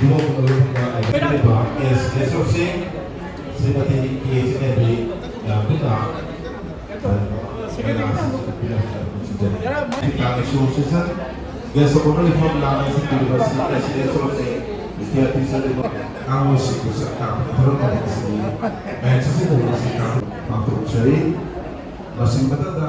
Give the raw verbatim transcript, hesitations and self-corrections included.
ꯂꯩꯕ ꯑꯦꯁ ꯑꯦꯁ ꯑꯣ ꯁꯤ ꯁ꯭ꯔꯤꯃꯇꯤ ꯀꯦ ꯆꯤꯅꯦꯕꯤ ꯌꯥꯝꯕꯨꯅ ꯒꯦꯁ ꯑꯣꯐ ꯑꯣꯅꯔ ꯐꯝ ꯂꯥꯡꯅ ꯁꯤꯟꯕꯤꯔꯤꯕ ꯁꯤ ꯑꯦꯁ ꯑꯦꯁ ꯑꯣ ꯁꯤ ꯏꯟꯗꯤꯌꯥ ꯇꯤꯆꯔ ꯑꯉꯥꯡꯁꯤꯡꯕꯨ ꯁꯛ ꯇꯥꯛꯄꯒꯤ ꯊꯕꯛ ꯑꯃ ꯑꯁꯤꯗꯤ ꯃꯌꯥꯝ ꯆꯠꯆꯗꯨꯅ ꯁꯤ ꯄꯥꯡꯊꯣꯛꯆꯔꯤ꯫ ꯃꯁꯤꯒꯤ ꯃꯊꯛꯇ